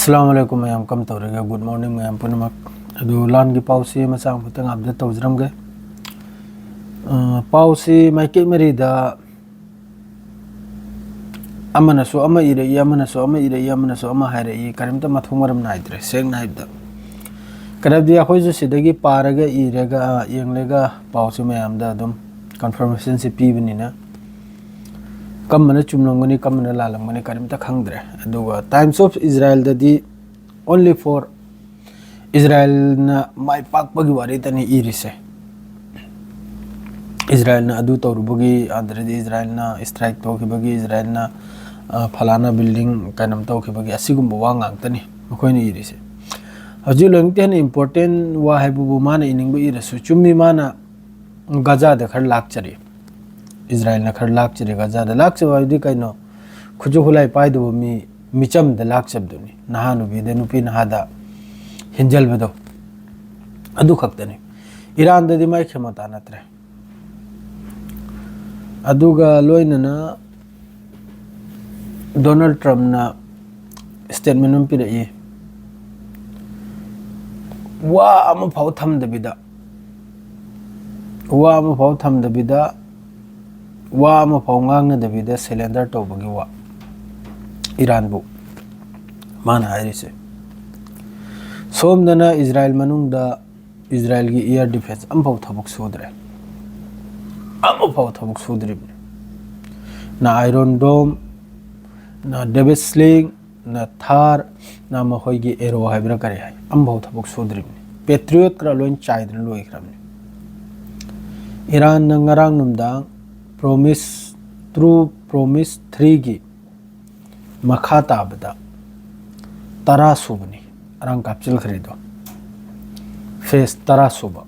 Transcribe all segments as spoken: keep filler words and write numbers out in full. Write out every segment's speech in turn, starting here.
ꯑꯁꯂꯥꯃꯨ ꯑꯂꯥꯏꯀꯨꯝ ꯃꯌꯥꯝ, ꯀꯝ ꯇꯧꯔꯤꯒꯦ? Good morning ꯃꯌꯥꯝ ꯄꯨꯝꯅꯃꯛ꯫ ꯑꯗꯨ ꯂꯥꯟꯒꯤ ꯄꯥꯎꯁꯤ ꯃꯆꯥ ꯑꯃꯈꯛꯇꯪ update ꯇꯧꯖꯔꯝꯒꯦ꯫ ꯑ, ꯄꯥꯎꯁꯤ ꯃꯥꯏꯀꯩ ꯃꯔꯤꯗ ꯑꯃꯅꯁꯨ ꯑꯃ ꯏꯔꯛꯏ, ꯑꯃꯅꯁꯨ ꯑꯃ ꯏꯔꯛꯏ, ꯑꯃꯅꯁꯨ ꯑꯃ ꯍꯥꯏꯔꯛꯏ, ꯀꯔꯤꯝꯇ ꯃꯊꯣꯡ ꯃꯔꯝ ꯅꯥꯏꯗ꯭ꯔꯦ, ꯁꯦꯡꯅ ꯍꯥꯏꯕꯗ꯫ ꯀꯔꯝꯗꯤ ꯑꯩꯈꯣꯏꯁꯨ ꯁꯤꯗꯒꯤ ꯄꯥꯔꯒ, ꯏꯔꯒ, ꯌꯦꯡꯂꯒ ꯄꯥꯎꯁꯤ ꯃꯌꯥꯝꯗ ꯑꯗꯨꯝ confirmationꯁꯤ ꯄꯤꯕꯅꯤꯅ, ꯀꯝꯕꯅ ꯆꯨꯝꯂꯝꯒꯅꯤ, ꯀꯝꯕꯅ ꯂꯥꯜꯂꯝꯒꯅꯤ, ꯀꯔꯤꯝꯇ ꯈꯪꯗ꯭ꯔꯦ꯫ ꯑꯗꯨꯒ Times of Israelꯗꯗꯤ only for ꯏꯖꯔꯥꯌꯦꯜꯅ ꯃꯥꯏ ꯄꯥꯛꯄꯒꯤ ꯋꯥꯔꯤꯗꯅꯤ ꯏꯔꯤꯁꯦ꯫ ꯏꯖꯔꯥꯌꯦꯜꯅ ꯑꯗꯨ ꯇꯧꯔꯨꯕꯒꯤ, ꯑꯗꯨꯗꯤ ꯏꯖꯔꯥꯌꯦꯜꯅ strike ꯇꯧꯈꯤꯕꯒꯤ, ꯏꯖꯔꯥꯌꯦꯜꯅ, ꯑ, ꯐꯂꯥꯅ building ꯀꯩꯅꯣꯝ ꯇꯧꯈꯤꯕꯒꯤ, ꯑꯁꯤꯒꯨꯝꯕ ꯋꯥ ꯉꯥꯛꯇꯅꯤ ꯃꯈꯣꯏꯅ ꯏꯔꯤꯁꯦ꯫ ꯍꯧꯖꯤꯛ ꯂꯣꯏꯅꯃꯛꯇ ꯍꯦꯟꯅ important ꯋꯥ ꯍꯥꯏꯕꯕꯨ ꯃꯥꯅ ꯏꯅꯤꯡꯕ ꯏꯔꯁꯨ ꯆꯨꯝꯃꯤ, ꯃꯥꯅ ꯒꯖꯥꯗ ꯈꯔ ꯂꯥꯛꯆꯔꯤ, ꯏꯖꯔꯥꯌꯦꯜꯅ ꯈꯔ ꯂꯥꯛꯆꯔꯤ ꯒꯖꯥꯗ꯫ ꯂꯥꯛꯆꯕ ꯍꯥꯏꯕꯗꯤ ꯀꯩꯅꯣ? ꯈꯨꯠꯁꯨ ꯈꯨꯠꯂꯥꯏ ꯄꯥꯏꯗꯕ ꯃꯤ ꯃꯤꯆꯝꯗ ꯂꯥꯛꯆꯕꯗꯨꯅꯤ, ꯅꯍꯥ ꯅꯨꯄꯤꯗ, ꯅꯨꯄꯤ ꯅꯍꯥꯗ ꯍꯦꯟꯖꯜꯕꯗꯣ, ꯑꯗꯨ ꯈꯛꯇꯅꯤ꯫ ꯏꯔꯥꯟꯗꯗꯤ ꯃꯥꯏ ꯈꯦꯃꯇꯥ ꯅꯠꯇ꯭ꯔꯦ꯫ ꯑꯗꯨꯒ ꯂꯣꯏꯅꯅ ꯗꯣꯅꯥꯜꯗ ꯇ꯭ꯔꯝꯞꯅ statement ꯑꯃ ꯄꯤꯔꯛꯏ, ꯋꯥ ꯑꯃꯐꯥꯎ ꯊꯝꯗꯕꯤꯗ, ꯋꯥ ꯑꯃꯐꯥꯎ ꯊꯝꯗꯕꯤꯗ, ꯋꯥ ꯑꯃꯐꯥꯎ ꯉꯥꯡꯅꯗꯕꯤꯗ surrender ꯇꯧꯕꯒꯤ ꯋꯥ, ꯏꯔꯥꯟꯕꯨ ꯃꯥꯅ ꯍꯥꯏꯔꯤꯁꯦ꯫ ꯁꯣꯝꯗꯅ ꯏꯖꯔꯥꯌꯦꯜ ꯃꯅꯨꯡꯗ ꯏꯖꯔꯥꯌꯦꯜꯒꯤ air defence ꯑꯃꯐꯥꯎ ꯊꯕꯛ ꯁꯨꯗ꯭ꯔꯦ, ꯑꯃꯐꯥꯎ ꯊꯕꯛ ꯁꯨꯗ꯭ꯔꯤꯕꯅꯤ꯫ ꯅ Iron Dome, ꯅ David's Sling, ꯅ THAAD, ꯅ ꯃꯈꯣꯏꯒꯤ Arrow ꯍꯥꯏꯕ꯭ꯔꯥ ꯀꯔꯤ ꯍꯥꯏ, ꯑꯃꯐꯥꯎ ꯊꯕꯛ ꯁꯨꯗ꯭ꯔꯤꯕꯅꯤ꯫ Patriot ꯈꯔ ꯂꯣꯏ ꯆꯥꯏꯗꯅ ꯂꯣꯏꯈ꯭ꯔꯕꯅꯤ꯫ ꯏꯔꯥꯟꯅ ꯉꯔꯥꯡ ꯅꯨꯡꯗꯥꯡ Promise, True Promise threeꯒꯤ ꯃꯈꯥ ꯇꯥꯕꯗ ꯇꯔꯥ ꯁꯨꯕꯅꯤ ꯏꯔꯥꯟ ꯀꯥꯞꯆꯤꯟꯈ꯭ꯔꯤꯗꯣ, phase ꯇꯔꯥ ꯁꯨꯕ꯫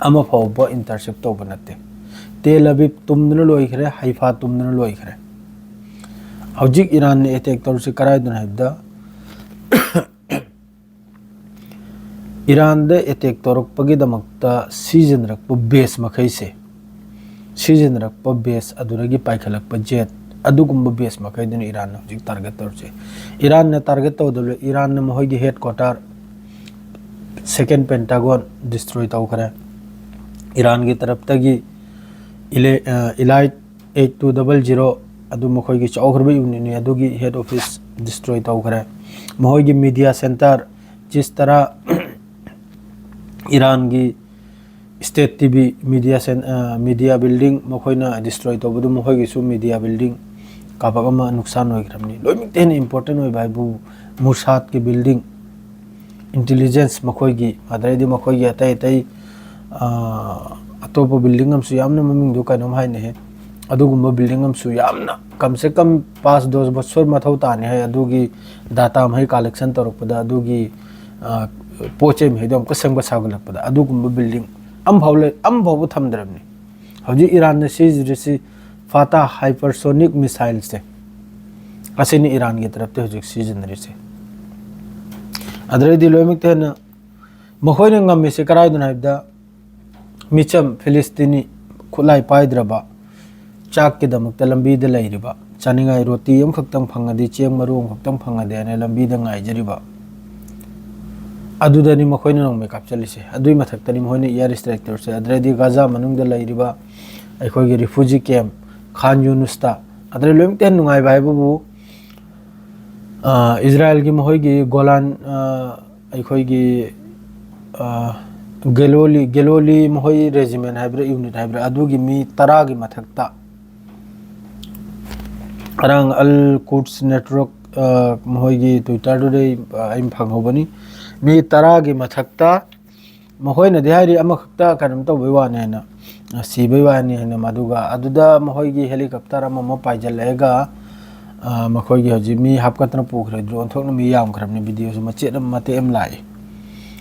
ꯑꯃ ꯐꯥꯎꯕ intercept ꯇꯧꯕ ꯅꯠꯇꯦ꯫ ꯇꯦꯜ ꯑꯕꯤꯕ ꯇꯨꯝꯗꯨꯅ ꯂꯣꯏꯈ꯭ꯔꯦ, ꯍꯩꯐꯥ ꯇꯨꯝꯗꯨꯅ ꯂꯣꯏꯈ꯭ꯔꯦ꯫ ꯍꯧꯖꯤꯛ ꯏꯔꯥꯟꯅ attack ꯇꯧꯔꯤꯁꯤ ꯀꯔꯥꯏꯗꯅꯣ ꯍꯥꯏꯕꯗ, ꯏꯔꯥꯟꯗ attack ꯇꯧꯔꯛꯄꯒꯤꯗꯃꯛꯇ ꯁꯤꯖꯤꯟꯅꯔꯛꯄ base ꯃꯈꯩꯁꯦ, ꯁꯤꯖꯤꯟꯅꯔꯛꯄ base ꯑꯗꯨꯗꯒꯤ ꯄꯥꯏꯈꯠꯂꯛꯄ jet, ꯑꯗꯨꯒꯨꯝꯕ ꯕꯦꯁ ꯃꯈꯩꯗꯨꯅ ꯏꯔꯥꯟꯅ ꯍꯧꯖꯤꯛ ꯇꯥꯔꯒꯦꯠ ꯇꯧꯔꯤꯁꯦ꯫ ꯏꯔꯥꯟꯅ ꯇꯥꯔꯒꯦꯠ ꯇꯧꯗꯕ, ꯏꯔꯥꯟꯅ ꯃꯈꯣꯏꯒꯤ ꯍꯦꯗ ꯀ꯭ꯋꯥꯇꯔ, ꯁꯦꯀꯦꯟ ꯄꯦꯟꯇꯥꯒꯣꯟ ꯗꯤꯁꯇ꯭ꯔꯣꯏ ꯇꯧꯈ꯭ꯔꯦ꯫ ꯏꯔꯥꯟꯒꯤ ꯇꯔꯞꯇꯒꯤ ꯏꯂꯥꯏꯠ ꯑꯩꯠ ꯇꯨ ꯗꯕꯜ ꯖꯤꯔꯣ, ꯑꯗꯨ ꯃꯈꯣꯏꯒꯤ ꯆꯥꯎꯈ꯭ꯔꯕ ꯌꯨꯅꯤꯠꯅꯤ, ꯑꯗꯨꯒꯤ ꯍꯦꯗ ꯑꯣꯐꯤꯁ ꯗꯤꯁꯇ꯭ꯔꯣꯏ ꯇꯧꯈ꯭ꯔꯦ꯫ ꯃꯈꯣꯏꯒꯤ ꯃꯤꯗꯤꯌꯥ ꯁꯦꯟꯇꯔ, ꯆꯤꯁ ꯇꯔꯥ, ꯏꯔꯥꯟꯒꯤ ꯁ꯭ꯇꯦꯠ ꯇꯤ ꯚꯤ, ꯃꯤꯗꯤꯌꯥ ꯁꯦꯟ-, ꯑ, ꯃꯤꯗꯤꯌꯥ ꯕꯤꯜꯗꯤꯡ ꯃꯈꯣꯏꯅ ꯗꯤꯁꯇ꯭ꯔꯣꯏ ꯇꯧꯕꯗꯨ, ꯃꯈꯣꯏꯒꯤꯁꯨ ꯃꯤꯗꯤꯌꯥ ꯕꯤꯜꯗꯤꯡ ꯀꯥꯕꯛ ꯑꯃ ꯅꯨꯡꯁꯥꯟ ꯑꯣꯏꯈ꯭ꯔꯕꯅꯤ꯫ ꯂꯣꯏꯅꯃꯛꯇ ꯍꯦꯟꯅ ꯏꯝꯄꯣꯔꯇꯦꯟ ꯑꯣꯏꯕ ꯍꯥꯏꯕꯨ ꯃꯨꯁꯥꯗꯀꯤ ꯕꯤꯜꯗꯤꯡ, ꯏꯟꯇꯦꯂꯤꯖꯦꯟꯁ ꯃꯈꯣꯏꯒꯤ, ꯑꯗꯩꯗꯤ ꯃꯈꯣꯏꯒꯤ ꯑꯇꯩ ꯑꯇꯩ, ꯑ, ꯑꯇꯣꯞꯄ ꯕꯤꯜꯗꯤꯡ ꯑꯃꯁꯨ ꯌꯥꯝꯅ ꯃꯃꯤꯡꯗꯨ ꯀꯩꯅꯣꯝ ꯍꯥꯏꯅꯦꯍꯦ, ꯑꯗꯨꯒꯨꯝꯕ ꯕꯤꯜꯗꯤꯡ ꯑꯃꯁꯨ ꯌꯥꯝꯅ ꯀꯝ ꯁꯦ ꯀꯝ ꯄꯥꯁ ꯗꯣꯁ ꯕꯁꯣꯔ ꯃꯊꯧ ꯇꯥꯅꯤ ꯍꯥꯏ꯫ ꯑꯗꯨꯒꯤ ꯗꯥꯇꯥ ꯃꯈꯩ ꯀꯂꯦꯛꯁꯟ ꯇꯧꯔꯛꯄꯗ, ꯑꯗꯨꯒꯤ, ꯑ, ꯄꯣꯠ ꯆꯩ ꯃꯈꯩꯗꯣ ꯑꯃꯨꯛꯀ ꯁꯦꯝꯒꯠ ꯁꯥꯒꯠꯂꯛꯄꯗ ꯑꯗꯨꯒꯨꯝꯕ ꯕꯤꯜꯗꯤꯡ ꯑꯝꯐꯥꯎ ꯂꯩ-, ꯑꯝꯐꯥꯎꯕ ꯊꯝꯗ꯭ꯔꯕꯅꯤ꯫ ꯍꯧꯖꯤꯛ ꯏꯔꯥꯟꯅ ꯁꯤꯖꯤꯟꯅꯔꯤꯁꯤ ꯐꯥꯇꯥ ꯍꯥꯏꯄꯔꯁꯣꯅꯤꯛ ꯃꯤꯁꯥꯏꯜꯁꯦ, ꯑꯁꯤꯅꯤ ꯏꯔꯥꯟꯒꯤ ꯇꯔꯞꯇ ꯍꯧꯖꯤꯛ ꯁꯤꯖꯤꯟꯅꯔꯤꯁꯦ꯫ ꯑꯗꯨꯗꯩꯗꯤ ꯂꯣꯏꯅꯃꯛꯇ ꯍꯦꯟꯅ ꯃꯈꯣꯏꯅ ꯉꯝꯃꯤꯁꯦ ꯀꯔꯥꯏꯗꯅꯣ ꯍꯥꯏꯕꯗ, ꯃꯤꯆꯝ ꯐꯤꯂꯤꯁꯇꯤꯅꯤ, ꯈꯨꯠꯂꯥꯏ ꯄꯥꯏꯗ꯭ꯔꯕ, ꯆꯥꯛꯀꯤꯗꯃꯛꯇ ꯂꯝꯕꯤꯗ ꯂꯩꯔꯤꯕ, ꯆꯥꯅꯤꯡꯉꯥꯏ ꯔꯣꯇꯤ ꯑꯃꯈꯛꯇꯪ ꯐꯪꯉꯗꯤ, ꯆꯦꯡ ꯃꯔꯨ ꯑꯃꯈꯛꯇꯪ ꯐꯪꯉꯗꯤ ꯍꯥꯏꯅ ꯂꯝꯕꯤꯗ ꯉꯥꯏꯖꯔꯤꯕ, ꯑꯗꯨꯗꯅꯤ ꯃꯈꯣꯏꯅ ꯅꯣꯡꯃꯩ ꯀꯥꯞꯆꯜꯂꯤꯁꯦ꯫ ꯑꯗꯨꯒꯤ ꯃꯊꯛꯇꯅꯤ ꯃꯈꯣꯏꯅ ꯏꯌꯥꯔ ꯁ꯭ꯇ꯭ꯔꯥꯏꯛ ꯇꯧꯔꯤꯁꯦ꯫ ꯑꯗꯨꯗꯩꯗꯤ ꯒꯥꯖꯥ ꯃꯅꯨꯡꯗ ꯂꯩꯔꯤꯕ ꯑꯩꯈꯣꯏꯒꯤ ꯔꯤꯐ꯭ꯌꯨꯖꯤ ꯀꯦꯝꯞ, ꯈꯥꯟ ꯌꯨꯅꯨꯁꯇ, ꯑꯗꯨꯗꯩ ꯂꯣꯏꯅꯃꯛꯇ ꯍꯦꯟꯅ ꯅꯨꯡꯉꯥꯏꯕ ꯍꯥꯏꯕꯕꯨ, ꯑ, ꯏꯖꯔꯥꯏꯜꯒꯤ ꯃꯈꯣꯏꯒꯤ ꯒꯣꯂꯥꯟ, ꯑ, ꯑꯩꯈꯣꯏꯒꯤ, ꯑ, ꯒꯦꯂꯣꯂꯤ, ꯒꯦꯂꯣꯂꯤ ꯃꯈꯣꯏ ꯔꯦꯖꯤꯃꯦꯟ ꯍꯥꯏꯕ꯭ꯔꯥ, ꯌꯨꯅꯤꯠ ꯍꯥꯏꯕ꯭ꯔꯥ, ꯑꯗꯨꯒꯤ ꯃꯤ ꯇꯔꯥꯒꯤ ꯃꯊꯛꯇ, ꯉꯔꯥꯡ ꯑꯜ ꯀꯨꯗꯁ ꯅꯦꯠꯋꯔꯛ, ꯑ, ꯃꯈꯣꯏꯒꯤ ꯇ꯭ꯋꯤꯇꯔꯗꯨꯗ ꯑꯩ, ꯑ, ꯑꯩꯅ ꯐꯪꯍꯧꯕꯅꯤ꯫ ꯃꯤ ꯇꯔꯥꯒꯤ ꯃꯊꯛꯇ ꯃꯈꯣꯏꯅꯗꯤ ꯍꯥꯏꯔꯤ ꯑꯃꯈꯛꯇ ꯀꯩꯅꯣꯝ ꯇꯧꯕꯩ ꯋꯥꯅꯤ ꯍꯥꯏꯅ, ꯑ, ꯁꯤꯕꯩ ꯋꯥꯅꯤ ꯍꯥꯏꯅ, ꯃꯗꯨꯒ ꯑꯗꯨꯗ ꯃꯈꯣꯏꯒꯤ ꯍꯦꯂꯤꯀꯣꯞꯇꯔ ꯑꯃ ꯑꯃ ꯄꯥꯏꯖꯤꯜꯂꯛꯑꯒ, ꯑ, ꯃꯈꯣꯏꯒꯤ ꯍꯧꯖꯤꯛ ꯃꯤ ꯍꯥꯞꯀꯠꯇꯅ ꯄꯨꯈ꯭ꯔꯦ, ꯗ꯭ꯔꯣꯟ ꯊꯣꯛꯅ ꯃꯤ ꯌꯥꯝꯈ꯭ꯔꯕꯅꯤ, ꯚꯤꯗꯤꯑꯣꯁꯨ ꯃꯆꯦꯠ ꯑꯃ ꯃꯇꯦꯛ ꯑꯃ ꯂꯥꯛꯏ꯫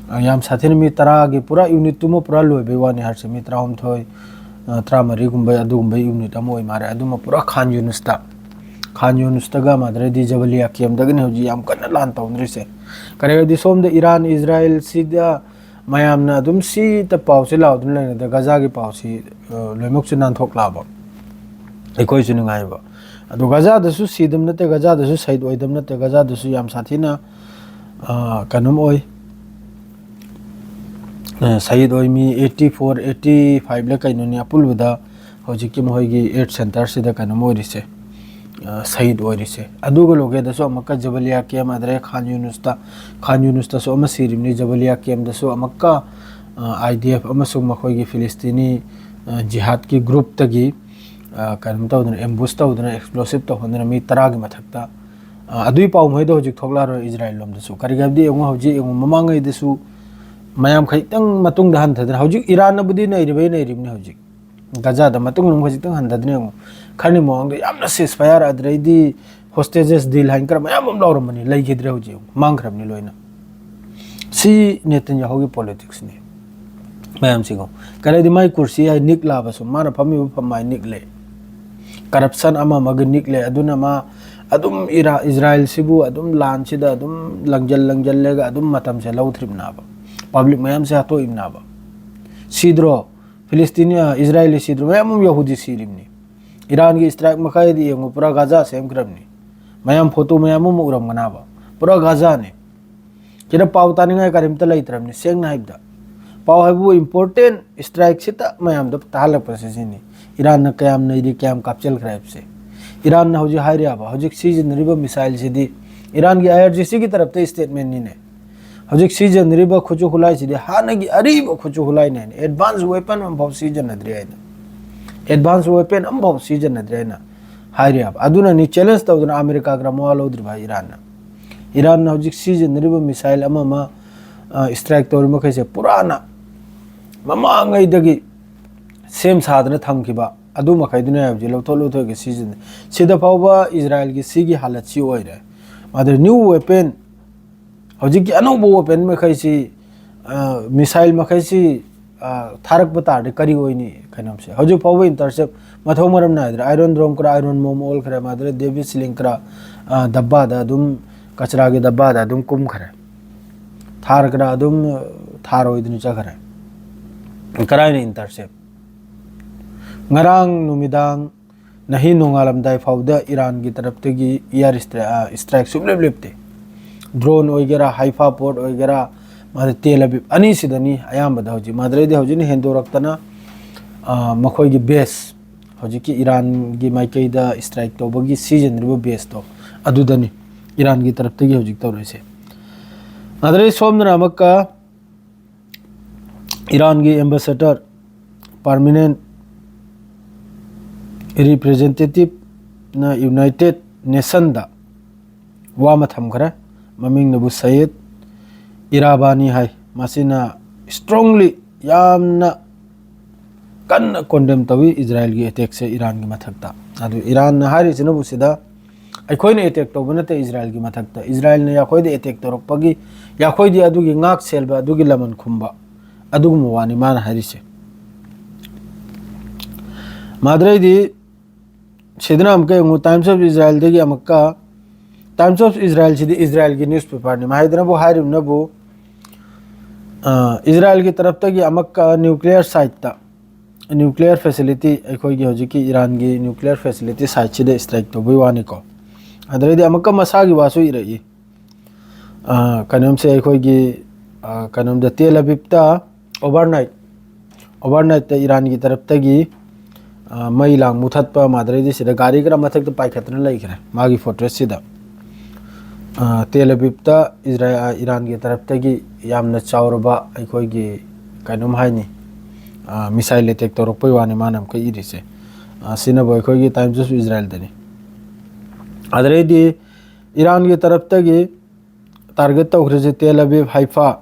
ꯑ, ꯌꯥꯝ ꯁꯥꯊꯤꯅ ꯃꯤ ꯇꯔꯥꯒꯤ ꯄꯨꯔꯥ ꯌꯨꯅꯤꯠꯇꯨꯃ ꯄꯨꯔꯥ ꯂꯣꯏꯕꯩ ꯋꯥꯅꯤ ꯍꯥꯏꯔꯤꯁꯦ, ꯃꯤ ꯇꯔꯥꯍꯨꯝꯗꯣꯏ, ꯑ, ꯇꯔꯥꯃꯔꯤꯒꯨꯝꯕ ꯑꯗꯨꯒꯨꯝꯕ ꯌꯨꯅꯤꯠ ꯑꯃ ꯑꯣꯏ ꯃꯥꯜꯂꯦ꯫ ꯑꯗꯨꯃ ꯄꯨꯔꯥ ꯈꯥꯟ ꯌꯨꯅꯨꯁꯇ, ꯈꯥꯟ ꯌꯨꯅꯨꯁꯇꯒ ꯃꯥꯗ꯭ꯔꯗꯤ ꯖꯕꯂꯤꯌꯥ ꯀꯦꯝꯗꯒꯤꯅꯤ ꯍꯧꯖꯤꯛ ꯌꯥꯝ ꯀꯟꯅ ꯂꯥꯟ ꯇꯧꯅꯔꯤꯁꯦ꯫ ꯀꯔꯤ ꯍꯥꯏꯗꯤ ꯁꯣꯝꯗ ꯏꯔꯥꯟ, ꯏꯖꯔꯥꯏꯜꯁꯤꯗ ꯃꯌꯥꯝꯅ ꯑꯗꯨꯝ ꯁꯤꯇ ꯄꯥꯎꯁꯦ ꯂꯥꯎꯗꯨꯅ ꯂꯩꯔꯤꯉꯩꯗ ꯒꯖꯥꯒꯤ ꯄꯥꯎꯁꯤ, ꯑ, ꯂꯣꯏꯅꯃꯛꯁꯨ ꯅꯥꯟꯊꯣꯛꯂꯛꯑꯕ, ꯑꯩꯈꯣꯏꯁꯨ ꯅꯨꯡꯉꯥꯏꯕ꯫ ꯑꯗꯣ ꯒꯖꯥꯗꯁꯨ ꯁꯤꯗꯕ ꯅꯠꯇꯦ, ꯒꯖꯥꯗꯁꯨ ꯁꯍꯤꯗ ꯑꯣꯏꯗꯕ ꯅꯠꯇꯦ, ꯒꯖꯥꯗꯁꯨ ꯌꯥꯝ ꯁꯥꯊꯤꯅ, ꯑ, ꯀꯩꯅꯣꯝ ꯑꯣꯏ, ꯑ, ꯁꯍꯤꯗ ꯑꯣꯏ꯫ ꯃꯤ ꯑꯩꯠꯇꯤ ꯐꯣꯔ, ꯑꯩꯠꯇꯤ ꯐꯥꯏꯚ ꯂ ꯀꯩꯅꯣꯅꯤ ꯑꯄꯨꯟꯕꯗ ꯍꯧꯖꯤꯛꯀꯤ ꯃꯈꯣꯏꯒꯤ ꯑꯦꯠ ꯁꯦꯟꯇꯔꯁꯤꯗ ꯀꯩꯅꯣꯝ ꯑꯣꯏꯔꯤꯁꯦ, ꯑ, ꯁꯍꯤꯗ ꯑꯣꯏꯔꯤꯁꯦ꯫ ꯑꯗꯨꯒ ꯂꯣꯒꯦꯗꯁꯨ ꯑꯃꯨꯛꯀ ꯖꯕꯂꯤꯌꯥ ꯀꯦꯝ, ꯑꯗꯩ ꯈꯥꯟ ꯌꯨꯅꯨꯁꯇ, ꯈꯥꯟ ꯌꯨꯅꯨꯁꯇꯁꯨ ꯑꯃ ꯁꯤꯔꯤꯕꯅꯤ, ꯖꯕꯂꯤꯌꯥ ꯀꯦꯝꯗꯁꯨ ꯑꯃꯨꯛꯀ, ꯑ, ꯑꯥꯏ ꯗꯤ ꯑꯦꯐ ꯑꯃꯁꯨꯡ ꯃꯈꯣꯏꯒꯤ ꯐꯤꯂꯤꯁꯇꯤꯅꯤ, ꯑ, ꯖꯤꯍꯥꯗꯀꯤ ꯒ꯭ꯔꯨꯞꯇꯒꯤ, ꯑ, ꯀꯩꯅꯣ ꯇꯧꯗꯅ, ꯑꯦꯝꯕꯨꯁ ꯇꯧꯗꯅ, ꯑꯦꯛꯁꯄ꯭ꯂꯣꯁꯤꯞ ꯇꯧꯍꯟꯗꯅ ꯃꯤ ꯇꯔꯥꯒꯤ ꯃꯊꯛꯇ, ꯑ, ꯑꯗꯨꯒꯤ ꯄꯥꯎ ꯃꯈꯩꯗꯣ ꯍꯧꯖꯤꯛ ꯊꯣꯛꯂꯛꯑꯔꯣꯏ ꯏꯖꯔꯥꯌꯦꯜ ꯂꯣꯝꯗꯁꯨ꯫ ꯀꯔꯤꯒꯤ ꯍꯥꯏꯕꯗꯤ ꯌꯦꯡꯉꯨ, ꯍꯧꯖꯤꯛ ꯌꯦꯡꯉꯨ, ꯃꯃꯥꯡꯉꯩꯗꯁꯨ ꯃꯌꯥꯝ ꯈꯤꯇꯪ ꯃꯇꯨꯡꯗ ꯍꯟꯊꯗꯅ, ꯍꯧꯖꯤꯛ ꯏꯔꯥꯟꯅꯕꯨꯗꯤ ꯅꯩꯔꯤꯕꯩ ꯅꯩꯔꯤꯕꯅꯤ ꯍꯧꯖꯤꯛ꯫ ꯒꯖꯥꯗ ꯃꯇꯨꯡ ꯑꯃꯨꯛ ꯈꯖꯤꯛꯇꯪ ꯍꯟꯊꯗꯅ ꯌꯦꯡꯉꯨ꯫ ꯈꯔꯅꯤ ꯃꯃꯥꯡꯗ ꯌꯥꯝꯅ ceasefire, ꯑꯗꯨꯗꯩꯗꯤ hostage deal ꯍꯥꯏꯅ ꯈꯔ ꯃꯌꯥꯝ ꯑꯃ ꯂꯧꯔꯝꯕꯅꯤ, ꯂꯩꯈꯤꯗ꯭ꯔꯦ ꯍꯧꯖꯤꯛ, ꯃꯥꯡꯈ꯭ꯔꯕꯅꯤ ꯂꯣꯏꯅ꯫ ꯁꯤ ꯅꯦꯇꯟꯌꯥꯍꯨꯒꯤ politics ꯅꯤ꯫ ꯃꯌꯥꯝꯁꯤꯀꯣ, ꯀꯔꯤꯗꯤ ꯃꯥꯏ ꯀꯨꯔꯁꯤ ꯍꯥꯏ ꯅꯤꯛꯂꯥꯕꯁꯨ, ꯃꯥꯅ ꯐꯝꯃꯤꯕ ꯐꯝ ꯍꯥꯏ ꯅꯤꯛꯂꯦ꯫ Corruption ꯑꯃ ꯑꯃꯒ ꯅꯤꯛꯂꯦ꯫ ꯑꯗꯨꯅ ꯃꯥ ꯑꯗꯨꯝ ꯏꯔꯥ-, ꯏꯖꯔꯥꯌꯦꯜꯁꯤꯕꯨ ꯑꯗꯨꯝ ꯂꯥꯟꯁꯤꯗ ꯑꯗꯨꯝ ꯂꯪꯖꯜ ꯂꯪꯖꯜꯂꯒ ꯑꯗꯨꯝ ꯃꯇꯝꯁꯦ ꯂꯧꯗ꯭ꯔꯤꯕꯅꯦꯕ꯫ Public ꯃꯌꯥꯝꯁꯦ ꯍꯥꯠꯇꯣꯛꯏꯕꯅꯦꯕ꯫ ꯁꯤꯗ꯭ꯔꯣ? ꯐꯤꯂꯤꯁꯇꯤꯅꯤ, ꯑ, ꯏꯖꯔꯥꯌꯦꯂꯤ ꯁꯤꯗ꯭ꯔꯣ? ꯃꯌꯥꯝ ꯑꯃ ꯌꯍꯨꯗꯤ ꯁꯤꯔꯤꯕꯅꯤ꯫ ꯏꯔꯥꯟꯒꯤ strike ꯃꯈꯩꯗꯤ ꯌꯦꯡꯉꯨ, ꯄꯨꯔꯥ ꯒꯥꯖꯥ ꯁꯦꯝꯈ꯭ꯔꯕꯅꯤ꯫ ꯃꯌꯥꯝ photo ꯃꯌꯥꯝ ꯑꯃ ꯎꯔꯝꯒꯅꯥꯕ꯫ ꯄꯨꯔꯥ ꯒꯥꯖꯥꯅꯤ꯫ ꯁꯤꯗ ꯄꯥꯎ ꯇꯥꯅꯤꯡꯉꯥꯏ ꯀꯔꯤꯝꯇ ꯂꯩꯇ꯭ꯔꯕꯅꯤ, ꯁꯦꯡꯅ ꯍꯥꯏꯕꯗ꯫ ꯄꯥꯎ ꯍꯥꯏꯕꯕꯨ important strike ꯁꯤꯇ ꯃꯌꯥꯝꯗ ꯇꯥꯍꯜꯂꯛꯄꯁꯦ ꯁꯤꯅꯤ꯫ ꯏꯔꯥꯟꯅ ꯀꯌꯥꯝ ꯅꯩꯔꯤ, ꯀꯌꯥꯝ ꯀꯥꯞꯆꯦꯜꯈ꯭ꯔꯦ ꯍꯥꯏꯕꯁꯦ꯫ ꯏꯔꯥꯟꯅ ꯍꯧꯖꯤꯛ ꯍꯥꯏꯔꯤꯕ, ꯍꯧꯖꯤꯛ ꯁꯤꯖꯤꯟꯅꯔꯤꯕ missile ꯁꯤꯗꯤ ꯏꯔꯥꯟꯒꯤ ꯑꯥꯏ ꯑꯥꯔ ꯖꯤ ꯁꯤꯒꯤ ꯇꯔꯞꯇ statement ꯅꯤꯅꯦ꯫ ꯍꯧꯖꯤꯛ ꯁꯤꯖꯤꯟꯅꯔꯤꯕ ꯈꯨꯠꯁꯨ ꯈꯨꯠꯂꯥꯏꯁꯤꯗꯤ ꯍꯥꯟꯅꯒꯤ ꯑꯔꯤꯕ ꯈꯨꯠꯁꯨ ꯈꯨꯠꯂꯥꯏꯅꯦ ꯍꯥꯏꯅ, advance weapon ꯑꯃꯐꯥꯎ ꯁꯤꯖꯤꯟꯅꯗ꯭ꯔꯤ ꯍꯥꯏꯅ, advance weapon ꯑꯃꯐꯥꯎ ꯁꯤꯖꯤꯟꯅꯗ꯭ꯔꯤ ꯍꯥꯏꯅ ꯍꯥꯏꯔꯤꯕ꯫ ꯑꯗꯨꯅꯅꯤ challenge ꯇꯧꯗꯅ ꯑꯃꯦꯔꯤꯀꯥꯒ ꯃꯋꯥ ꯂꯧꯗ꯭ꯔꯤꯕ ꯏꯔꯥꯟꯅ꯫ ꯏꯔꯥꯟꯅ ꯍꯧꯖꯤꯛ ꯁꯤꯖꯤꯟꯅꯔꯤꯕ missile ꯑꯃ ꯑꯃ, ꯑ, strike ꯇꯧꯔꯤ ꯃꯈꯩꯁꯦ ꯄꯨꯔꯥꯅ ꯃꯃꯥꯡꯉꯩꯗꯒꯤ ꯁꯦꯝ ꯁꯥꯗꯅ ꯊꯝꯈꯤꯕ ꯑꯗꯨ ꯃꯈꯩꯗꯨꯅ ꯍꯧꯖꯤꯛ ꯂꯧꯊꯣꯛ ꯂꯧꯊꯣꯛꯑꯒ ꯁꯤꯖꯤꯟꯅꯩ꯫ ꯁꯤꯗ ꯐꯥꯎꯕ ꯏꯖꯔꯥꯌꯦꯜꯒꯤ ꯁꯤꯒꯤ ꯍꯥꯂꯠꯁꯤ ꯑꯣꯏꯔꯦ꯫ ꯑꯗ new weapon, ꯍꯧꯖꯤꯛꯀꯤ ꯑꯅꯧꯕ weapon ꯃꯈꯩꯁꯤ, ꯑ, missile ꯃꯈꯩꯁꯤ, ꯑ, ꯊꯥꯔꯛꯄ ꯇꯥꯔꯗꯤ ꯀꯔꯤ ꯑꯣꯏꯅꯤ? ꯀꯩꯅꯣꯝꯁꯦ ꯍꯧꯖꯤꯛ ꯐꯥꯎꯕ intercept ꯃꯊꯧ ꯃꯔꯝ ꯅꯥꯏꯗ꯭ꯔꯦ꯫ Iron Dome ꯈꯔ, Iron Bomb ꯑꯣꯜꯈ꯭ꯔꯦ, ꯃꯥꯗꯨꯗ David's Sling ꯈꯔ, ꯑ, ꯗꯕꯥꯗ ꯑꯗꯨꯝ, ꯀꯆꯔꯥꯒꯤ ꯗꯕꯥꯗ ꯑꯗꯨꯝ ꯀꯨꯝꯈ꯭ꯔꯦ꯫ ꯊꯥꯔꯒ꯭ꯔꯥ ꯑꯗꯨꯝ, ꯑ, ꯊꯥꯔꯣꯏꯗꯅ ꯆꯠꯈ꯭ꯔꯦ꯫ ꯀꯔꯥꯏꯅ intercept? ꯉꯔꯥꯡ ꯅꯨꯃꯤꯗꯥꯡ ꯅꯍꯤ ꯅꯣꯡꯉꯥꯜꯂꯝꯗꯥꯏ ꯐꯥꯎꯗ ꯏꯔꯥꯟꯒꯤ ꯇꯔꯞꯇꯒꯤ ꯏꯌꯥꯔ ꯏꯁꯇ꯭ꯔꯥꯏꯛ ꯁꯨꯡꯂꯦꯞ ꯂꯦꯞꯇꯦ꯫ ꯗ꯭ꯔꯣꯟ ꯑꯣꯏꯒꯦꯔꯥ, ꯍꯥꯏꯐꯥ ꯄꯣꯔꯠ ꯑꯣꯏꯒꯦꯔꯥ, ꯃꯥꯗꯤ ꯇꯦꯜ ꯑꯕꯤꯕ ꯑꯅꯤꯁꯤꯗꯅꯤ ꯑꯌꯥꯝꯕꯗ ꯍꯧꯖꯤꯛ꯫ ꯃꯥꯗ꯭ꯔꯩꯗꯤ ꯍꯧꯖꯤꯛꯅ ꯍꯦꯟꯗꯣꯔꯛꯇꯅ, ꯑ, ꯃꯈꯣꯏꯒꯤ ꯕꯦꯁ, ꯍꯧꯖꯤꯛꯀꯤ ꯏꯔꯥꯟꯒꯤ ꯃꯥꯏꯀꯩꯗ ꯏꯁꯇ꯭ꯔꯥꯏꯛ ꯇꯧꯕꯒꯤ ꯁꯤꯖꯤꯟꯅꯔꯤꯕ ꯕꯦꯁꯇꯣ, ꯑꯗꯨꯗꯅꯤ ꯏꯔꯥꯟꯒꯤ ꯇꯔꯞꯇꯒꯤ ꯍꯧꯖꯤꯛ ꯇꯧꯔꯛꯏꯁꯦ꯫ ꯃꯥꯗ꯭ꯔꯩ ꯁꯣꯝꯗꯅ ꯑꯃꯨꯛꯀ ꯏꯔꯥꯟꯒꯤ ꯑꯦꯝꯕꯦꯁꯦꯗꯔ, ꯄꯥꯔꯃꯤꯅꯦꯟ ꯔꯤꯄ꯭ꯔꯦꯖꯦꯟꯇꯦꯇꯤꯞꯅ ꯌꯨꯅꯥꯏꯇꯦꯠ ꯅꯦꯁꯟꯗ ꯋꯥ ꯑꯃ ꯊꯝꯈ꯭ꯔꯦ꯫ ꯃꯃꯤꯡꯅꯕꯨ ꯁꯌꯦꯗ ꯏꯔꯥꯕꯥꯅꯤ ꯍꯥꯏ꯫ ꯃꯁꯤꯅ ꯏꯁꯇ꯭ꯔꯣꯡꯂꯤ, ꯌꯥꯝꯅ ꯀꯟꯅ ꯀꯣꯟꯗꯦꯝ ꯇꯧꯏ ꯏꯖꯔꯥꯏꯜꯒꯤ ꯑꯦꯇꯦꯛꯁꯦ ꯏꯔꯥꯟꯒꯤ ꯃꯊꯛꯇ꯫ ꯑꯗꯨ ꯏꯔꯥꯟꯅ ꯍꯥꯏꯔꯤꯁꯤꯅꯕꯨ ꯁꯤꯗ ꯑꯩꯈꯣꯏꯅ ꯑꯦꯇꯦꯛ ꯇꯧꯕ ꯅꯠꯇꯦ ꯏꯖꯔꯥꯏꯜꯒꯤ ꯃꯊꯛꯇ, ꯏꯖꯔꯥꯏꯜꯅ ꯑꯩꯈꯣꯏꯗ ꯑꯦꯇꯦꯛ ꯇꯧꯔꯛꯄꯒꯤ, ꯑꯩꯈꯣꯏꯗꯤ ꯑꯗꯨꯒꯤ ꯉꯥꯛ ꯁꯦꯜꯕ, ꯑꯗꯨꯒꯤ ꯂꯃꯟ ꯈꯨꯝꯕ, ꯑꯗꯨꯒꯨꯝꯕ ꯋꯥꯅꯤ ꯃꯥꯅ ꯍꯥꯏꯔꯤꯁꯦ꯫ ꯃꯥꯗ꯭ꯔꯩꯗꯤ ꯁꯤꯗꯅ ꯑꯃꯨꯛꯀ ꯌꯦꯡꯉꯨ, ꯇꯥꯏꯝꯁ ꯑꯣꯐ ꯏꯖꯔꯥꯏꯜꯗꯒꯤ ꯑꯃꯨꯛꯀ, ꯇꯥꯏꯝꯁ ꯑꯣꯐ ꯏꯖꯔꯥꯏꯜꯁꯤꯗꯤ ꯏꯖꯔꯥꯏꯜꯒꯤ ꯅ꯭ꯌꯨꯁꯄꯦꯄꯔꯅꯤ꯫ ꯃꯍꯥꯏꯗꯅꯕꯨ ꯍꯥꯏꯔꯤꯕꯅꯕꯨ, ꯑ, ꯏꯖꯔꯥꯏꯜꯒꯤ ꯇꯔꯞꯇꯒꯤ ꯑꯃꯨꯛꯀ ꯅ꯭ꯌꯨꯀ꯭ꯂꯤꯌꯔ ꯁꯥꯏꯠꯇ, ꯅ꯭ꯌꯨꯀ꯭ꯂꯤꯌꯔ ꯐꯦꯁꯤꯂꯤꯇꯤ, ꯑꯩꯈꯣꯏꯒꯤ ꯍꯧꯖꯤꯛꯀꯤ ꯏꯔꯥꯟꯒꯤ ꯅ꯭ꯌꯨꯀ꯭ꯂꯤꯌꯔ ꯐꯦꯁꯤꯂꯤꯇꯤ ꯁꯥꯏꯠꯁꯤꯗ ꯏꯁꯇ꯭ꯔꯥꯏꯛ ꯇꯧꯕꯒꯤ ꯋꯥꯅꯤꯀꯣ꯫ ꯑꯗꯨꯗꯩꯗꯤ ꯑꯃꯨꯛꯀ ꯃꯁꯥꯒꯤ ꯋꯥꯁꯨ ꯏꯔꯛꯏ꯫ ꯑ, ꯀꯩꯅꯣꯝꯁꯦ ꯑꯩꯈꯣꯏꯒꯤ, ꯑ, ꯀꯩꯅꯣꯝꯗ ꯇꯦꯜ ꯑꯕꯤꯕꯇ ꯑꯣꯚꯔꯅꯥꯏꯠ, ꯑꯣꯚꯔꯅꯥꯏꯠꯇ ꯏꯔꯥꯟꯒꯤ ꯇꯔꯞꯇꯒꯤ, ꯑ, ꯃꯩ ꯂꯥꯡ ꯃꯨꯊꯠꯄ, ꯃꯥꯗ꯭ꯔꯩꯗꯤ ꯁꯤꯗ ꯒꯥꯔꯤ ꯈꯔ ꯃꯊꯛꯇ ꯄꯥꯏꯈꯠꯇꯅ ꯂꯩꯈ꯭ꯔꯦ ꯃꯥꯒꯤ ꯐꯣꯔꯇ꯭ꯔꯦꯁꯁꯤꯗ꯫ ꯑ, ꯇꯦꯜ ꯑꯕꯤꯕꯇ ꯏꯖꯔꯥ-, ꯑ, ꯏꯔꯥꯟꯒꯤ ꯇꯔꯞꯇꯒꯤ ꯌꯥꯝꯅ ꯆꯥꯎꯔꯕ ꯑꯩꯈꯣꯏꯒꯤ ꯀꯩꯅꯣꯝ ꯍꯥꯏꯅꯤ, ꯑ, ꯃꯤꯁꯥꯏꯜ ꯑꯦꯇꯦꯛ ꯇꯧꯔꯛꯄꯩ ꯋꯥꯅꯤ ꯃꯥꯅ ꯑꯃꯨꯛꯀ ꯏꯔꯤꯁꯦ꯫ ꯑ, ꯁꯤꯅꯕꯨ ꯑꯩꯈꯣꯏꯒꯤ ꯇꯥꯏꯝꯁ ꯑꯣꯐ ꯏꯖꯔꯥꯏꯜꯗꯅꯤ꯫ ꯑꯗꯨꯗꯩꯗꯤ ꯏꯔꯥꯟꯒꯤ ꯇꯔꯞꯇꯒꯤ ꯇꯥꯔꯒꯦꯠ ꯇꯧꯈ꯭ꯔꯤꯁꯦ ꯇꯦꯜ ꯑꯕꯤꯕ, ꯍꯥꯏꯐꯥ,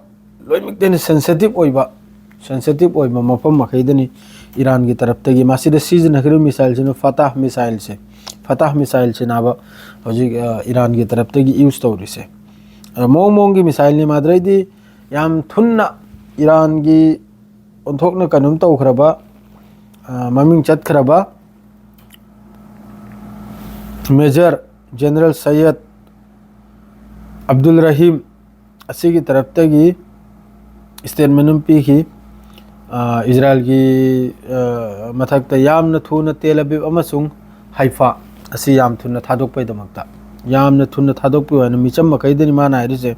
ꯂꯣꯏꯅꯃꯛꯇꯅꯤ ꯁꯦꯟꯁꯤꯇꯤꯞ ꯑꯣꯏꯕ, ꯁꯦꯟꯁꯤꯇꯤꯞ ꯑꯣꯏꯕ ꯃꯐꯝ ꯃꯈꯩꯗꯅꯤ ꯏꯔꯥꯟꯒꯤ ꯇꯔꯞꯇꯒꯤ꯫ ꯃꯁꯤꯗ ꯁꯤꯖꯤꯟꯅꯈ꯭ꯔꯤꯕ ꯃꯤꯁꯥꯏꯜꯁꯤꯅ ꯐꯇꯥꯍ ꯃꯤꯁꯥꯏꯜꯁꯦ, ꯐꯇꯥꯍ ꯃꯤꯁꯥꯏꯜꯁꯤꯅꯕ ꯍꯧꯖꯤꯛ, ꯑ, ꯏꯔꯥꯟꯒꯤ ꯇꯔꯞꯇꯒꯤ ꯌꯨꯁ ꯇꯧꯔꯤꯁꯦ꯫ ꯑ, ꯃꯑꯣꯡ ꯃꯑꯣꯡꯒꯤ ꯃꯤꯁꯥꯏꯜꯅꯤ꯫ ꯃꯥꯗ꯭ꯔꯩꯗꯤ ꯌꯥꯝ ꯊꯨꯅ ꯏꯔꯥꯟꯒꯤ ꯑꯣꯟꯊꯣꯛꯅ ꯀꯩꯅꯣꯝ ꯇꯧꯈ꯭ꯔꯕ, ꯑ, ꯃꯃꯤꯡ ꯆꯠꯈ꯭ꯔꯕ ꯃꯦꯖꯔ ꯖꯦꯅꯔꯦꯜ ꯁꯌꯦꯗ ꯑꯕꯗꯨꯜ ꯔꯍꯤꯝ ꯑꯁꯤꯒꯤ ꯇꯔꯞꯇꯒꯤ ꯁ꯭ꯇꯦꯠꯃꯦꯟ ꯑꯃ ꯄꯤꯈꯤ꯫ ꯑ, ꯏꯖꯔꯥꯏꯜꯒꯤ, ꯑ, ꯃꯊꯛꯇ ꯌꯥꯝꯅ ꯊꯨꯅ ꯇꯦꯜ ꯑꯕꯤꯕ ꯑꯃꯁꯨꯡ ꯍꯩꯐꯥ ꯑꯁꯤ ꯌꯥꯝ ꯊꯨꯅ ꯊꯥꯗꯣꯛꯄꯒꯤꯗꯃꯛꯇ, ꯌꯥꯝꯅ ꯊꯨꯅ ꯊꯥꯗꯣꯛꯄꯤꯌꯨ ꯍꯥꯏꯅ ꯃꯤꯆꯝ ꯃꯈꯩꯗꯅꯤ ꯃꯥꯅ ꯍꯥꯏꯔꯤꯁꯦ꯫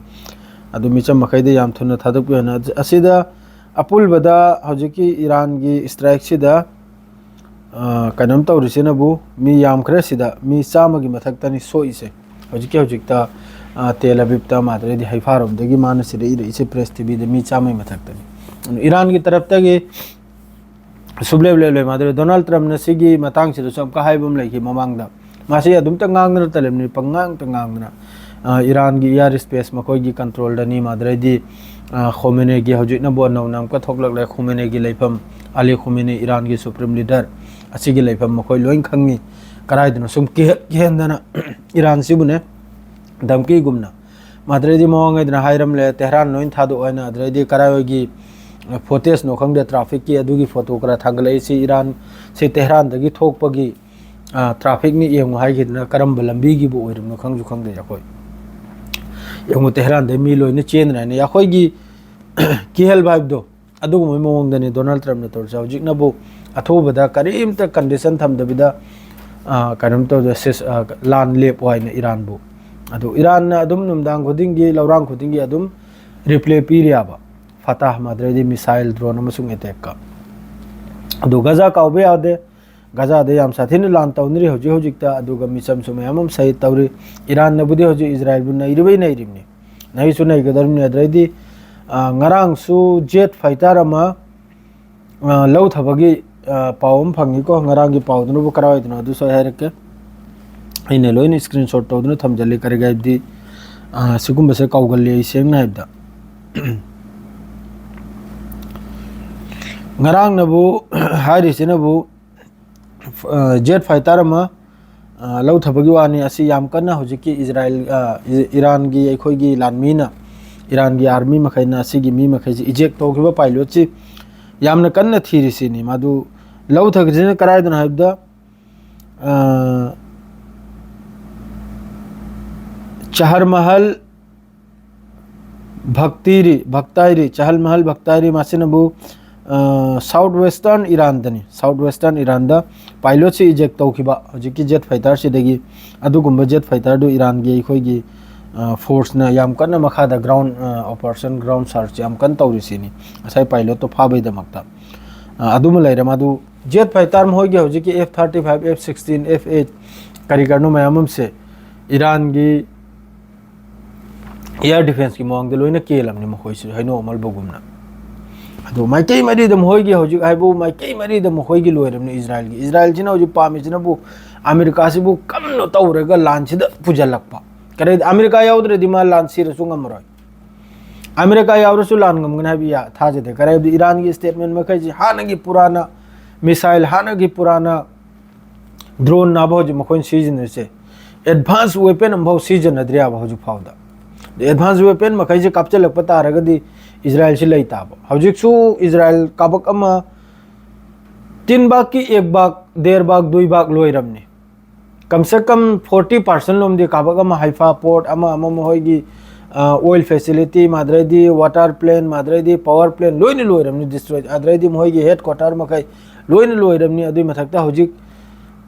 ꯑꯗꯨ ꯃꯤꯆꯝ ꯃꯈꯩꯗ ꯌꯥꯝ ꯊꯨꯅ ꯊꯥꯗꯣꯛꯄꯤꯌꯨ ꯍꯥꯏꯅ꯫ ꯑꯁꯤꯗ ꯑꯄꯨꯟꯕꯗ ꯍꯧꯖꯤꯛꯀꯤ ꯏꯔꯥꯟꯒꯤ ꯏꯁꯇ꯭ꯔꯥꯏꯛꯁꯤꯗ, ꯑ, ꯀꯩꯅꯣꯝ ꯇꯧꯔꯤꯁꯤꯅꯕꯨ ꯃꯤ ꯌꯥꯝꯈ꯭ꯔꯦ꯫ ꯁꯤꯗ ꯃꯤ ꯆꯥꯝꯃꯒꯤ ꯃꯊꯛꯇꯅꯤ ꯁꯣꯛꯏꯁꯦ꯫ ꯍꯧꯖꯤꯛꯀꯤ ꯍꯧꯖꯤꯛꯇ, ꯑ, ꯇꯦꯜ ꯑꯕꯤꯕꯇ ꯃꯥꯗ꯭ꯔꯦꯗꯤ ꯍꯩꯐꯥꯔꯣꯝꯗꯒꯤ ꯃꯥꯅ ꯁꯤꯗ ꯏꯔꯛꯏꯁꯦ ꯄ꯭ꯔꯦꯁ ꯇꯤꯚꯤꯗ ꯃꯤ ꯆꯥꯝꯃꯒꯤ ꯃꯊꯛꯇꯅꯤ꯫ ꯏꯔꯥꯟꯒꯤ ꯇꯔꯞꯇꯒꯤ ꯁꯨꯞꯂꯦꯞ ꯂꯦꯞꯂꯣꯏ ꯃꯥꯗ꯭ꯔꯦ꯫ ꯗꯣꯅꯥꯜꯗ ꯇ꯭ꯔꯝꯞꯅ ꯁꯤꯒꯤ ꯃꯇꯥꯡꯁꯤꯗꯁꯨ ꯑꯃꯨꯛꯀ ꯍꯥꯏꯕ ꯑꯃ ꯂꯩꯈꯤ ꯃꯃꯥꯡꯗ꯫ ꯃꯥꯁꯤ ꯑꯗꯨꯝꯇ ꯉꯥꯡꯗꯅ ꯇꯂꯦꯕꯅꯤ, ꯄꯪꯉꯥꯡꯇ ꯉꯥꯡꯗꯅ꯫ ꯑ, ꯏꯔꯥꯟꯒꯤ ꯏꯌꯥꯔ ꯁ꯭ꯄꯦꯁ ꯃꯈꯣꯏꯒꯤ ꯀꯟꯇ꯭ꯔꯣꯜꯗꯅꯤ, ꯃꯥꯗ꯭ꯔꯦꯗꯤ, ꯑ, ꯈꯣꯃꯦꯅꯦꯒꯤ ꯍꯧꯖꯤꯛꯅꯕꯨ ꯅꯧꯅ ꯑꯃꯨꯛꯀ ꯊꯣꯛꯂꯛꯂꯦ꯫ ꯈꯣꯃꯦꯅꯦꯒꯤ ꯂꯩꯐꯝ, ꯑꯂꯤ ꯈꯣꯃꯦꯅꯦ, ꯏꯔꯥꯟꯒꯤ ꯁꯨꯄ꯭ꯔꯤꯝ ꯂꯤꯗꯔ, ꯑꯁꯤꯒꯤ ꯂꯩꯐꯝ ꯃꯈꯣꯏ ꯂꯣꯏ ꯈꯪꯉꯤ꯫ ꯀꯗꯥꯏꯗꯅꯣ ꯁꯨꯝ ꯀꯤꯍ-, ꯀꯤꯍꯟꯗꯅ ꯏꯔꯥꯟꯁꯤꯕꯨꯅꯦ ꯙꯝꯀꯤꯒꯨꯝꯅ꯫ ꯃꯥꯗ꯭ꯔꯦꯗꯤ ꯃꯃꯥꯡꯉꯩꯗꯅ ꯍꯥꯏꯔꯝꯂꯦ, ꯇꯦꯍꯔꯥꯟ ꯂꯣꯏ ꯊꯥꯗꯣꯛꯑꯣ ꯍꯥꯏꯅ꯫ ꯑꯗꯨꯗꯩꯗꯤ ꯀꯔꯥꯏꯋꯥꯏꯒꯤ ꯐꯣꯇꯦꯖꯅꯣ ꯈꯪꯗꯦ, ꯇ꯭ꯔꯥꯐꯤꯛꯀꯤ ꯑꯗꯨꯒꯤ ꯐꯣꯇꯣ ꯈꯔ ꯊꯥꯡꯒꯠꯂꯛꯏꯁꯤ ꯏꯔꯥꯟ, ꯁꯤ ꯇꯦꯍꯔꯥꯟꯗꯒꯤ ꯊꯣꯛꯄꯒꯤ, ꯑ, ꯇ꯭ꯔꯥꯐꯤꯛꯅꯤ ꯌꯦꯡꯉꯨ ꯍꯥꯏꯈꯤꯗꯅ ꯀꯔꯝꯕ ꯂꯝꯕꯤꯒꯤꯕꯨ ꯑꯣꯏꯔꯤꯕꯅꯣ ꯈꯪꯁꯨ ꯈꯪꯗꯦ ꯑꯩꯈꯣꯏ꯫ ꯌꯦꯡꯉꯨ, ꯇꯦꯍꯔꯥꯟꯗꯩ ꯃꯤ ꯂꯣꯏꯅ ꯆꯦꯟꯗꯅ ꯍꯥꯏꯅ ꯑꯩꯈꯣꯏꯒꯤ ꯀꯤꯍꯜꯕ ꯍꯥꯏꯕꯗꯣ, ꯑꯗꯨꯒꯨꯝꯕꯒꯤ ꯃꯑꯣꯡꯗꯅꯤ ꯗꯣꯅꯥꯜꯗ ꯇ꯭ꯔꯝꯞꯅ ꯇꯧꯔꯤꯁꯦ꯫ ꯍꯧꯖꯤꯛꯅꯕꯨ ꯑꯊꯨꯕꯗ ꯀꯔꯤꯝꯇ ꯀꯟꯗꯤꯁꯟ ꯊꯝꯗꯕꯤꯗ, ꯑ, ꯀꯩꯅꯣꯝ ꯇꯧꯗ ꯁꯤꯁ-, ꯑ, ꯂꯥꯟ ꯂꯦꯞꯄꯣ ꯍꯥꯏꯅ ꯏꯔꯥꯟꯕꯨ꯫ ꯑꯗꯨ ꯏꯔꯥꯟꯅ ꯑꯗꯨꯝ ꯅꯨꯃꯤꯗꯥꯡ ꯈꯨꯗꯤꯡꯒꯤ, ꯂꯧꯔꯥꯡ ꯈꯨꯗꯤꯡꯒꯤ ꯑꯗꯨꯝ ꯔꯤꯄ꯭ꯂꯦ ꯄꯤꯔꯤꯕ, ꯐꯇꯥꯍ ꯃꯥꯗ꯭ꯔꯦꯗꯤ ꯃꯤꯁꯥꯏꯜ, ꯗ꯭ꯔꯣꯟ ꯑꯃꯁꯨꯡ ꯑꯦꯇꯦꯛꯀ꯫ ꯑꯗꯨ ꯒꯖꯥ ꯀꯥꯎꯕ ꯌꯥꯗꯦ꯫ ꯒꯖꯥꯗ ꯌꯥꯝ ꯁꯥꯊꯤꯅ ꯂꯥꯟ ꯇꯧꯅꯔꯤ ꯍꯧꯖꯤꯛ ꯍꯧꯖꯤꯛꯇ, ꯑꯗꯨꯒ ꯃꯤꯆꯝꯁꯨ ꯃꯌꯥꯝ ꯑꯃ ꯁꯍꯤꯗ ꯇꯧꯔꯤ꯫ ꯏꯔꯥꯟꯅꯕꯨꯗꯤ ꯍꯧꯖꯤꯛ ꯏꯖꯔꯥꯏꯜꯕꯨ ꯅꯩꯔꯤꯕꯩ ꯅꯩꯔꯤꯕꯅꯤ, ꯅꯩꯁꯨ ꯅꯩꯒꯗꯧꯔꯤꯕꯅꯤ꯫ ꯑꯗꯨꯗꯩꯗꯤ, ꯑ, ꯉꯔꯥꯡꯁꯨ ꯖꯦꯠ ꯐꯥꯏꯇꯔ ꯑꯃ, ꯑ, ꯂꯧꯊꯕꯒꯤ, ꯑ, ꯄꯥꯎ ꯑꯃ ꯐꯪꯉꯤꯀꯣ꯫ ꯉꯔꯥꯡꯒꯤ ꯄꯥꯎꯗꯨꯅꯕꯨ ꯀꯔꯥꯏꯋꯥꯏꯗꯅꯣ ꯑꯗꯨꯁꯨ ꯑꯩ ꯍꯥꯏꯔꯛꯀꯦ꯫ ꯑꯩꯅ ꯂꯣꯏꯅ ꯏꯁꯀ꯭ꯔꯤꯟ ꯁꯣꯠ ꯇꯧꯗꯨꯅ ꯊꯝꯖꯜꯂꯤ, ꯀꯔꯤ ꯍꯥꯏꯕꯗꯤ, ꯑ, ꯁꯤꯒꯨꯝꯕꯁꯦ ꯀꯥꯎꯒꯜꯂꯤ ꯑꯩ ꯁꯦꯡꯅ ꯍꯥꯏꯕꯗ꯫ ꯉꯔꯥꯡꯅꯕꯨ ꯍꯥꯏꯔꯤꯁꯤꯅꯕꯨ, ꯑ, ꯖꯦꯠ ꯐꯥꯏꯇꯔ ꯑꯃ, ꯑ, ꯂꯧꯊꯕꯒꯤ ꯋꯥꯅꯤ꯫ ꯑꯁꯤ ꯌꯥꯝ ꯀꯟꯅ ꯍꯧꯖꯤꯛꯀꯤ ꯏꯖꯔꯥꯏꯜ, ꯑ, ꯏ-, ꯏꯔꯥꯟꯒꯤ ꯑꯩꯈꯣꯏꯒꯤ ꯂꯥꯟꯃꯤꯅ, ꯏꯔꯥꯟꯒꯤ ꯑꯥꯔꯃꯤ ꯃꯈꯩꯅ ꯑꯁꯤꯒꯤ ꯃꯤ ꯃꯈꯩꯁꯤ ꯏꯖꯦꯛ ꯇꯧꯈꯤꯕ ꯄꯥꯏꯂꯣꯠꯁꯤ ꯌꯥꯝꯅ ꯀꯟꯅ ꯊꯤꯔꯤꯁꯤꯅꯤ꯫ ꯃꯗꯨ ꯂꯧꯊꯈ꯭ꯔꯤꯁꯤꯅ ꯀꯗꯥꯏꯗꯅꯣ ꯍꯥꯏꯕꯗ, ꯑ, Chaharmahal Bakhtiari, Bakhtiari, Chaharmahal Bakhtiari, ꯃꯁꯤꯅꯕꯨ ꯁꯥꯎꯠ ꯋꯦꯁꯇꯔꯟ ꯏꯔꯥꯟꯗꯅꯤ꯫ ꯁꯥꯎꯠ ꯋꯦꯁꯇꯔꯟ ꯏꯔꯥꯟꯗ ꯄꯥꯏꯂꯣꯠꯁꯤ ꯏꯖꯦꯛ ꯇꯧꯈꯤꯕ ꯍꯧꯖꯤꯛꯀꯤ ꯖꯦꯠ ꯐꯥꯏꯇꯔꯁꯤꯗꯒꯤ꯫ ꯑꯗꯨꯒꯨꯝꯕ ꯖꯦꯠ ꯐꯥꯏꯇꯔꯗꯨ ꯏꯔꯥꯟꯒꯤ ꯑꯩꯈꯣꯏꯒꯤ ꯐꯣꯔꯁꯅ ꯌꯥꯝ ꯀꯟꯅ ꯃꯈꯥꯗ ꯒ꯭ꯔꯥꯎꯟ ꯑꯣꯄꯔꯦꯁꯟ, ꯒ꯭ꯔꯥꯎꯟ ꯁꯥꯔꯆ ꯌꯥꯝ ꯀꯟꯅ ꯇꯧꯔꯤꯁꯤꯅꯤ, ꯉꯁꯥꯏ ꯄꯥꯏꯂꯣꯠꯇꯣ ꯐꯥꯕꯩꯗꯃꯛꯇ꯫ ꯑꯗꯨꯃ ꯂꯩꯔꯦ꯫ ꯃꯗꯨ ꯖꯦꯠ ꯐꯥꯏꯇꯔ ꯃꯈꯣꯏꯒꯤ ꯍꯧꯖꯤꯛꯀꯤ F thirty five, F sixteen, F eight, ꯀꯔꯤ ꯀꯔꯤꯅꯣ ꯃꯌꯥꯝ ꯑꯃꯁꯦ ꯏꯔꯥꯟꯒꯤ ꯏꯌꯥꯔ ꯗꯤꯐꯦꯟꯁꯀꯤ ꯃꯑꯣꯡꯗ ꯂꯣꯏꯅ ꯀꯦꯜꯂꯝꯅꯤ ꯃꯈꯣꯏꯁꯨ, ꯍꯩꯅꯧ ꯑꯃꯜꯕꯒꯨꯝꯅ꯫ ꯑꯗꯨ ꯃꯥꯏꯀꯩ ꯃꯔꯤꯗ ꯃꯈꯣꯏꯒꯤ ꯍꯧꯖꯤꯛ ꯍꯥꯏꯕꯨ ꯃꯥꯏꯀꯩ ꯃꯔꯤꯗ ꯃꯈꯣꯏꯒꯤ ꯂꯣꯏꯔꯝꯅꯤ ꯏꯖꯔꯥꯏꯜꯒꯤ꯫ ꯏꯖꯔꯥꯏꯜꯁꯤꯅ ꯍꯧꯖꯤꯛ ꯄꯥꯝꯃꯤꯁꯤꯅꯕꯨ ꯑꯃꯦꯔꯤꯀꯥꯁꯤꯕꯨ ꯀꯟꯅ ꯇꯧꯔꯒ ꯂꯥꯟꯁꯤꯗ ꯄꯨꯁꯤꯜꯂꯛꯄ꯫ ꯀꯔꯤꯗꯤ ꯑꯃꯦꯔꯤꯀꯥ ꯌꯥꯎꯗ꯭ꯔꯗꯤ ꯃꯥ ꯂꯥꯟ ꯁꯤꯔꯁꯨ ꯉꯝꯃꯔꯣꯏ꯫ ꯑꯃꯦꯔꯤꯀꯥ ꯌꯥꯎꯔꯁꯨ ꯂꯥꯟ ꯉꯝꯒꯅꯤ ꯍꯥꯏꯕ ꯌꯥ-, ꯊꯥꯖꯗꯦ꯫ ꯀꯔꯤꯒꯤ ꯍꯥꯏꯕꯗꯤ ꯏꯔꯥꯟꯒꯤ ꯁ꯭ꯇꯦꯠꯃꯦꯟ ꯃꯈꯩꯁꯤ ꯍꯥꯟꯅꯒꯤ ꯄꯨꯔꯥꯅ ꯃꯤꯁꯥꯏꯜ, ꯍꯥꯟꯅꯒꯤ ꯄꯨꯔꯥꯅ ꯗ꯭ꯔꯣꯟ ꯅꯥꯕ ꯍꯧꯖꯤꯛ ꯃꯈꯣꯏꯅ ꯁꯤꯖꯤꯟꯅꯔꯤꯁꯦ꯫ ꯑꯦꯗꯚꯥꯟꯁ ꯋꯦꯄꯟ ꯑꯃꯐꯥꯎ ꯁꯤꯖꯤꯟꯅꯗ꯭ꯔꯤꯕ ꯍꯧꯖꯤꯛ ꯐꯥꯎꯗ꯫ ꯑꯦꯗꯚꯥꯟꯁ ꯋꯦꯄꯟ ꯃꯈꯩꯁꯦ ꯀꯥꯞꯆꯤꯜꯂꯛꯄ ꯇꯥꯔꯒꯗꯤ ꯏꯖꯔꯥꯏꯜꯁꯤ ꯂꯩ ꯇꯥꯕ꯫ ꯍꯧꯖꯤꯛꯁꯨ ꯏꯖꯔꯥꯏꯜ ꯀꯥꯕꯛ ꯑꯃ ꯇꯤꯟ ꯕꯥꯛꯀꯤ ꯑꯦꯛ ꯕꯥꯛ, ꯗꯦꯔ ꯕꯥꯛ, ꯗꯨꯏ ꯕꯥꯛ ꯂꯣꯏꯔꯝꯅꯤ꯫ ꯀꯝ ꯁꯦ ꯀꯝ forty percent ꯂꯣꯝꯗꯤ ꯀꯥꯕꯛ ꯑꯃ ꯍꯥꯏꯐꯥ ꯄꯣꯔꯠ ꯑꯃ ꯑꯃ ꯃꯈꯣꯏꯒꯤ, ꯑ, oil facility, ꯃꯥꯗ꯭ꯔꯩꯗꯤ water plant, ꯃꯥꯗ꯭ꯔꯩꯗꯤ power plant ꯂꯣꯏꯅ ꯂꯣꯏꯔꯝꯅꯤ destroy꯫ ꯑꯗ꯭ꯔꯩꯗꯤ ꯃꯈꯣꯏꯒꯤ headquarter ꯃꯈꯩ ꯂꯣꯏꯅ ꯂꯣꯏꯔꯝꯅꯤ꯫ ꯑꯗꯨꯒꯤ ꯃꯊꯛꯇ ꯍꯧꯖꯤꯛ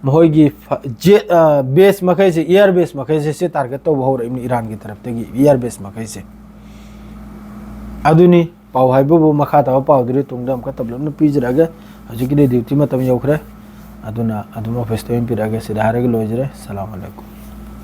ꯃꯈꯣꯏꯒꯤ ꯐ-, ꯖꯦꯠ, ꯑ, base ꯃꯈꯩꯁꯦ, air base ꯃꯈꯩꯁꯦ ꯁꯤ target ꯇꯧꯕ ꯍꯧꯔꯛꯏꯕꯅꯤ ꯏꯔꯥꯟꯒꯤ ꯇꯔꯞꯇꯒꯤ air base ꯃꯈꯩꯁꯦ꯫ ꯑꯗꯨꯅꯤ ꯄꯥꯎ ꯍꯥꯏꯕꯕꯨ, ꯃꯈꯥ ꯇꯥꯕ ꯄꯥꯎꯗꯨꯗꯤ ꯇꯨꯡꯗ ꯑꯃꯨꯛꯀ ꯇꯞꯂꯞꯅ ꯄꯤꯖꯔꯛꯑꯒꯦ꯫ ꯍꯧꯖꯤꯛꯀꯤꯗꯤ duty ꯃꯇꯝ ꯌꯧꯈ꯭ꯔꯦ, ꯑꯗꯨꯅ ꯑꯗꯨꯝ office ꯇ ꯑꯣꯏꯅ ꯄꯤꯔꯛꯑꯒꯦ꯫ ꯁꯤꯗ ꯍꯥꯏꯔꯒ ꯂꯣꯏꯖꯔꯦ꯫ ꯁꯂꯥꯝ ꯑꯂꯩꯀꯨꯝ꯫